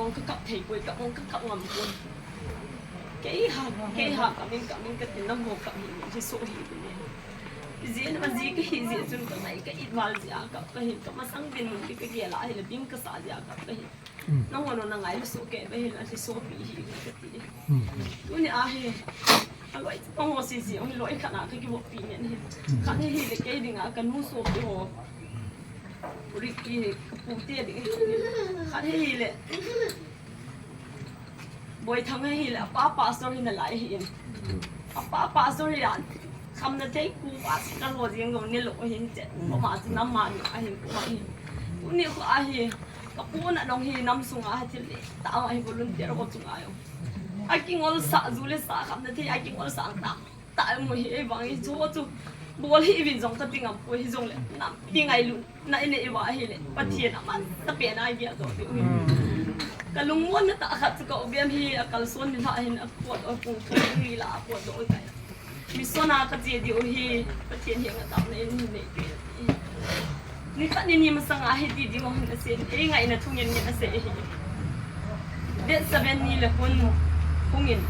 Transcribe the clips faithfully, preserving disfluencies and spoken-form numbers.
Kong ka kap thei poi, ka kong ka kap ngam poi. Kei ha, kei ha, kap in, kap in, ka tin nangho kap hi, hi so hi, hi ne. Ji na ji ka hi ji chun ka ngai ka it val ji a kap ka hi, ka masang dinmun ka gel a hi le bim ka sa ji a kap ka hi. Nangho na ngai le so ke ba hi la hi so pi hi ka ti. Tuni a hi. A loi pang ho si si, ong loi khat na ka ki bo pi ne hi. Khat hi hi le kei ding a ka nu so pi ho. Uri ki hi ka pu te ding hi. Khat hi hi le. Boi Thang hi le, apa pastor hi na lai hi in. Apa pastor hi an. Kham na thei ku pastor ho jing go ne lo hi che. Ko ma chu nam ma ni a hin ko ma hi. Uni ko a hi. Ka pu na nong hi nam sung a ha thil le. Ta a hi volunteer ko chung a yo. A kingol sa ju le sa kham na thei a kingol sa ta. Ta mo hi ei vang hi chu chu. Bol hi vin jong ka ti ngam poi hi jong le. Nam ti ngai lu. Na i nei va hi le, Pathian a man ta pen a gel doh diu hi. Ka lungmon na tah khat chu ka u Biam hi a kalson ni lha hin a pot a pung pung ni la a pot doh tai. Mission a ka che diu hi, Pathian hi nga tao na in hi nei pe. Ni khat ni ni masang a hi ti diu hin a se, ei ngai na thung in ngen a se hi. Date seven ni le hun hung in.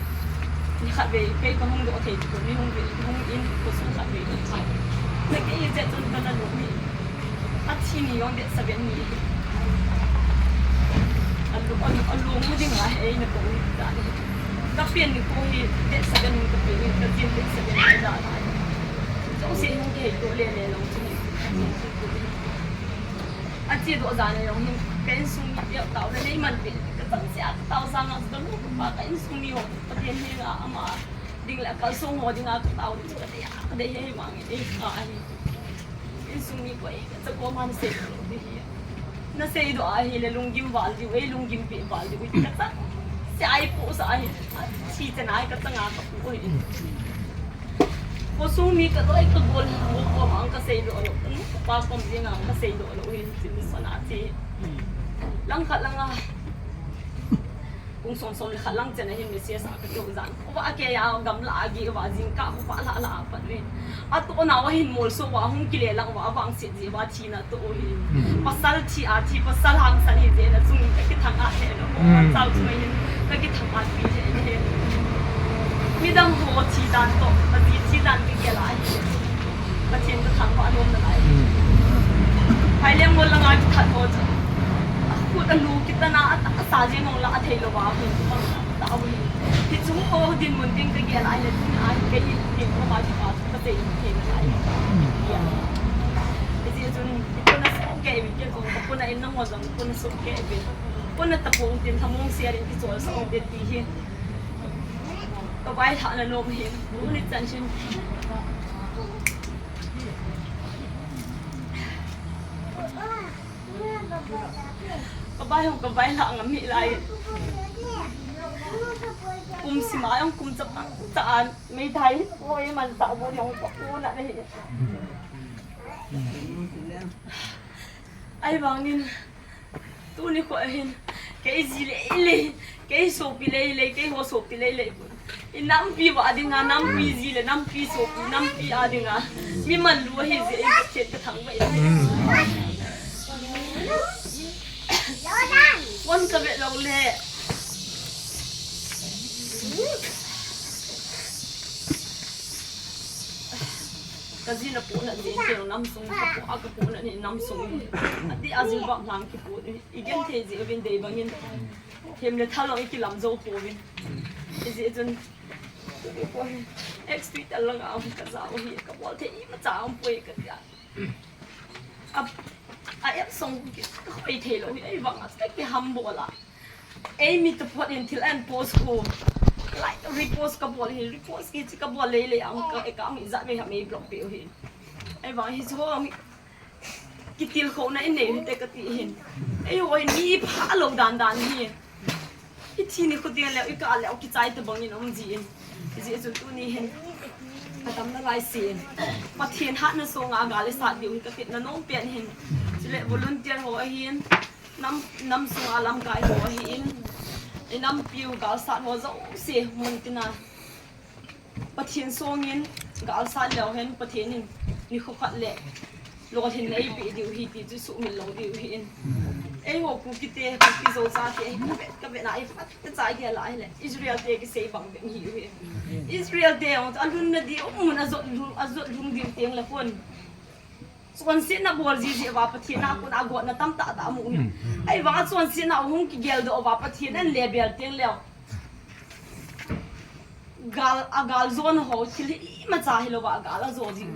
Ni khat vei, kei ka hung doh thei chu, ni hung vei, hung in, ko sung khat vei, ni khat. Na kei je chun ka na lo ni. A thi ni jong date seven ni. A lo, a lo, a lo mu ding a he, na ko ni ta ni. Ka pian ni ko hi date seven ni ka pian ni, ka pian date seven ni da na. Chong se hung kei to le le lo chu ni. A chi doh jan a jong hin, ka insung mi piau tau le nei man pi, ka chang sia ka tau sang a, ka nu ka pa ka insung mi ho, Pathian hi nga ama ding le kalsong ho ding a ka tau chu ka dei a, ka dei hi mang e, ka hi. Insung mi koi, ka cha ko man se lo di hi. Na sei doh a hi le lunggim val diu, ei lunggim pi val diu, ka chang sia ai pu sa hi, chi chana ai ka chang a ka pu hi. Ko sung mi ka loi ka gol hi, ko kom ang ka sei doh lo, ka nu ka pa kom jing ang ka sei doh lo, hin chin son a chi. Lang khat lang a. Kung som som le khat lang chen a hin message a ka tiu jan. Ko va ke ya gamla a gi va jing ka ko va la la a pat ve. A to na va hin mol so va hung kile lang va vang se ji va thi na to hi. Pasal thi a thi, pasal hangsan hi je na chung ka ki thang a the no. Chau chu hin ka ki thang a pi the ne. Midang ho thi dan to, a ji thi dan ki ke lai. Pathian ka thang va nom na lai. Hai lem ngol lang a ki thang ho chu. A khut a lu ki ta na a ta sa je nong la a thei lo va hin. Ta u hi. Hi chu ho dinmun ding ka gel ai le tun ai ka i thei ko ma chu pa chu ka thei thei na ai. Ya. Hi chu chun ko na so ke bi ke ko ko na in na mo jong ko na so ke bi. Ko na ta pung tin tha mong sia rin ki chol sa ong de ti hi. Ka bai tha na nom hi. Ko ni chan chin. Ka bai hong ka bai la ngam hi lai. Kum sima jong kum chapang cha an mei thai hi ko e man ta bo jong ka ko na hi. Ai vang in tuni ko hin kei ji le le kei sopi le le kei ho sopi le le. I nampi va dinga, nampi ji le, nampi sopi, nampi a dinga. Mi man lu hi je, i ka chet ka thang va i. Wan ka ve lo le. Ka ji na pu na je, ke nam sung ka pu a ka pu na ni nam sung. A ti a ji va lang ki pu ni. I gen thei ji vin dei bangin. Hem le thal long i kilam zo pouvin. I ji chun, ex Twitter lang a um ka ja u hi, ka bol thei imacha um poi ka tia. A, a app song ki, ka khoi thei lo hi, ei vang a, ka ki ham bol a. Ei mi ta phot in thil an post ko. Like, repost ka bol hi, repost ki chi ka bol lei lei a um ka, e ka um i ja ve ha mei block pe u hi. Ei vang hi chu ho um Kitilkhouna i nei u hite ka ti hin. Eiho hin mi pha lou dan dan hi. I thi ni khu tiang leh, i kah leh, kichai tabang in um ji in. Hijeh chun tuni hin. Ka damna lai sin. Pathen hatna sunga gal i sat diu hi ka kitna nom pen hin. Chuleh volunteer ho ahin. Nam, nam sunga lamkai ho ahin. I nampiu galsat ho jouse mun tina. Pathen songin, galsat leu hen, Pathen in, nikho khat le, lolhinna eipeh diu ahi ti chu sumil lou diu ahin. Eiho Kuki te, Kuki Zo chate, ka vet, ka vet na, ei phat te cha gel a ahile, Israel te kisei bang bang hi u hi. Israel te jong, alhun na diu, mun ajot lhung, ajot lhung diu teng le khun. Chonsetna bol jiji uva Pathen a kon a gotna tamtah tah amu hi. Ahivang a chonsetna hung kigel doh uva Pathen in le bel teng le. Gal, agal jona ho, thil hi imacha hilouva, agal ajo ji.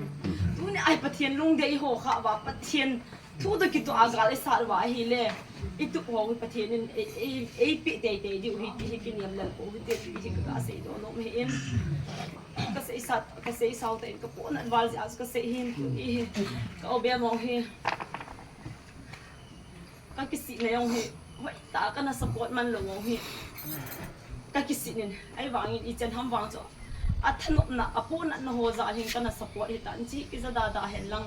Tuni a hi Pathen lungdei iho kha uva, Pathen thu toh kitoh a gal isat uva ahile, itup ho hi Pathen in ei, ei, eipeh teitei diu ahi ti hi kinem lel pou hite ti hi kaga seidoh nom ahi in. Kasei sat, kasei sao tah in kapohnat val jeh a chu kasei hin tuni hi. Ka u bem u hi. Ka kisihna jong hi, hoitah a kana support man lou jong hi. Ka kisih nin, ahivangin ichan ham vang chu. Athanopna, apohnatna ho jal hin kana support hitan, chi kija dada hen lang.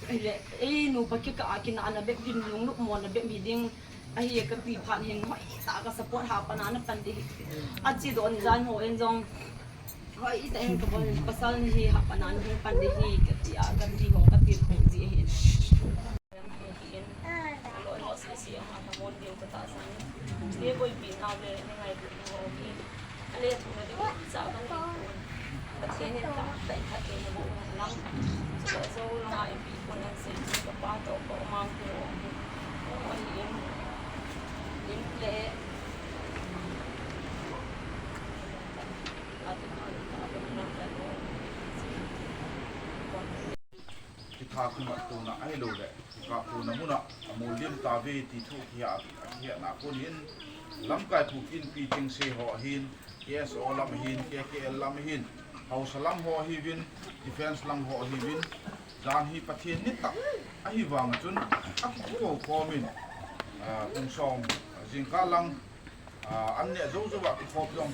Ahile, ei nupa kikah a kinahna bep hin, lungnop mona bep hi ding. Ahi kati phat hin, hoitah a ka support hapan a napan ding hi. Ache doh ni jan ho in jong. Hoitah in kabol, pasal nahi hapan a nahung pan ding hi, kati a, kati ho, kati ho ji ahi. Kitha kimat tona ahilouleh, kikah tona muna amol lim tave ti thu kihe, kihe na konin, lamkai Kuki Inpi chengse ho ahin, K S O lam ahin, K K L lam ahin, haosa lam ho ahiuvin, defense lam ho ahiuvin, jan hi Pathen ni tah ahivang chun, akikou khom in, ah, pung som, jingkah lang, Ah, an neh jou jou a kikhop jong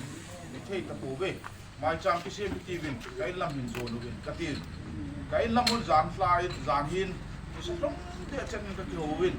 ithei tapouve. Maicham kisem itiuvin, ka in lam hin jon uvin, katin. Ka in lam hon jan lha in, jan hin, kisa lhom tah chan in kakihou uvin.